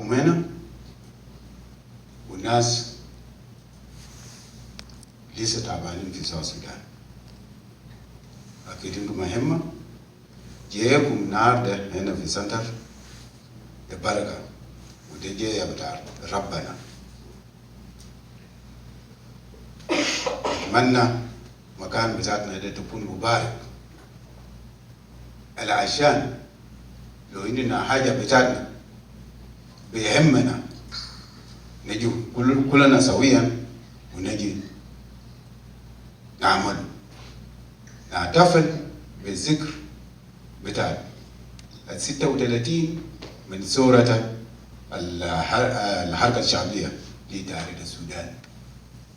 بتاعكم هنا، والناس لسه تعبانين في South السودان. أكيد عندكم مهمة جايكم النهارده هنا في center ده بركة، وده جاية بتاع ربنا. أتمنى مكان بتاعتنا ده تكون مبارك، عشان لو عندنا حاجة بتاعتنا بيهمنا نجي كلنا سويا ونجي نعمل نحتفل بالذكر بتاع 36 من ثورة الحركة الشعبية لتحرير السودان،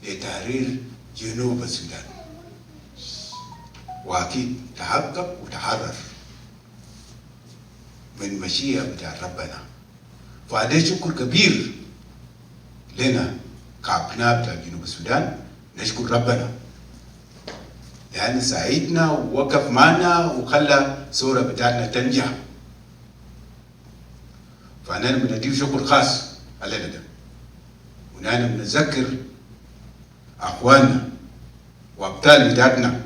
لتحرير جنوب السودان، وأكيد تحقق وتحرر من مشيئة بتاع ربنا. فده شكر كبير لنا كأبناء بتاع جنوب السودان، نشكر ربنا لأن ساعدنا ووقف معنا وخلى ثورة بتاعتنا تنجح. فأنا بنديه شكر خاص علينا ده، ونحن بنذكر أخواننا وأبطال بتاعتنا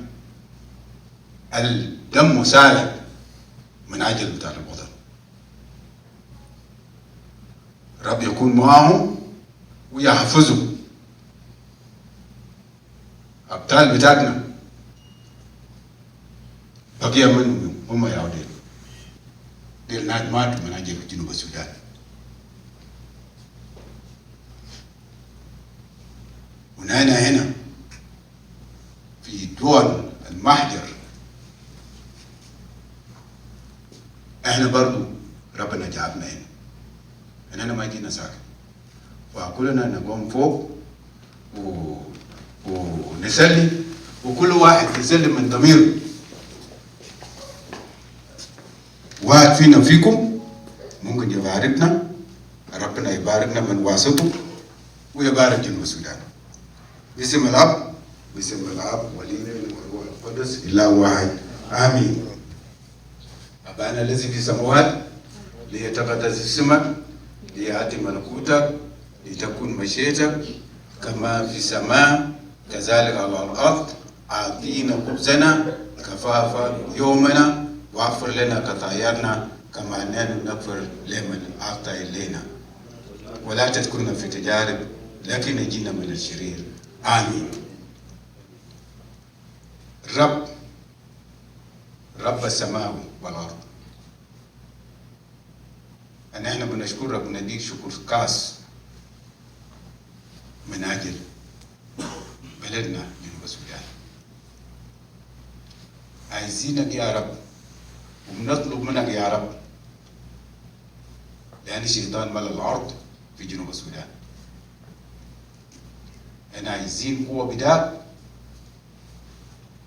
الدم سالت من أجل بتاع الوطن. رب يكون معهم ويحفظهم. أبطال بتاعتنا بقي منهم هم يا ديل ديل ناس ماتوا من أجل جنوب السودان. ونحن هنا في دول المهجر احنا برضو ربنا جابنا هنا، اننا ما جينا ساكت، فكلنا نقوم فوق ونسلم، وكل واحد يسلم من ضميره. واحد فينا فيكم ممكن يباركنا، ربنا يباركنا من واسطه ويبارك جنوب السودان. باسم الاب، باسم الاب والابن والروح القدس اله واحد، امين. ابانا الذي في السماوات، ليتقدس اسمك، ليأتي ملكوتك، لتكون مشيئتك كما في السماء كذلك على الأرض. أعطينا خبزنا كفافا يومنا، واغفر لنا خطايانا كما نحن نغفر لمن أخطأ إلينا، ولا تدخلنا في تجارب لكن نجينا من الشرير، آمين. رب رب السماء والأرض، أن احنا بنشكرك، بنديك شكر خاص من أجل بلدنا جنوب السودان. عايزينك يا رب وبنطلب منك يا رب، لأن الشيطان ملأ الأرض في جنوب السودان. احنا عايزين قوة بتاعك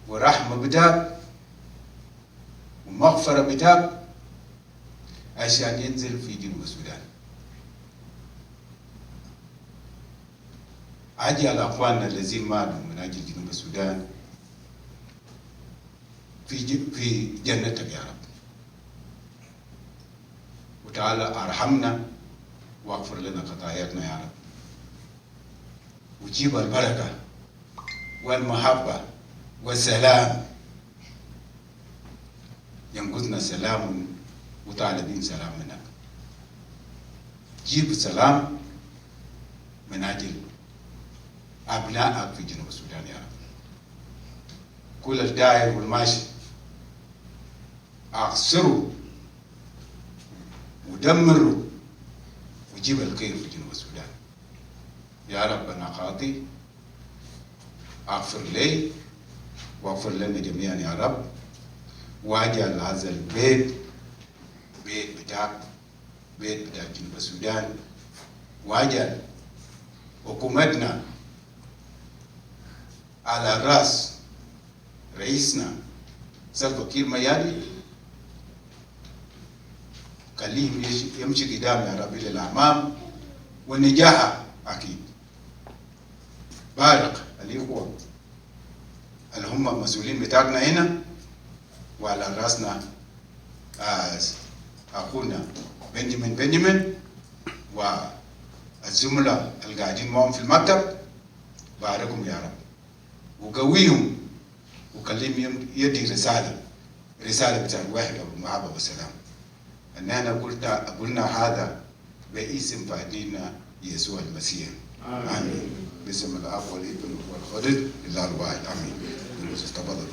ورحمة بتاعك ومغفرة بتاعك عشان ينزل في جنوب السودان. أجعل أخواننا الذين ماتوا من أجل جنوب السودان في جنتك يا رب، وتعالى أرحمنا واغفر لنا خطايانا يا رب، وجيب البركة والمحبة والسلام. ينقصنا سلام وطالبين سلام منك. جيب سلام من أجل أبنائك في جنوب السودان يا رب. كل الداير والماشي أقصروا ودمروا وجيب الخير في جنوب السودان يا رب. أنا خاطي، أغفر لي واغفر لنا جميعا يا رب، واجعل هذا البيت بيت بتاعك، بيت بتاع جنوب السودان، واجعل حكومتنا على راس رئيسنا سلفا كير ميارديت، خليهم يمشي قدام يا رب الى الامام، والنجاح اكيد. بارك الاخوه اللي هم مسؤولين بتاعنا هنا، وعلى راسنا اخونا بنجامين بنجامين والزملاء القاعدين معهم في المكتب. باركهم يا رب وقويهم وخليهم يدي رسالة، رسالة بتاع الوحدة والمحبة والسلام. أن احنا قلنا هذا باسم فادينا يسوع المسيح، آمين. باسم الأب والابن والروح القدس الإله الواحد، آمين. تفضلوا.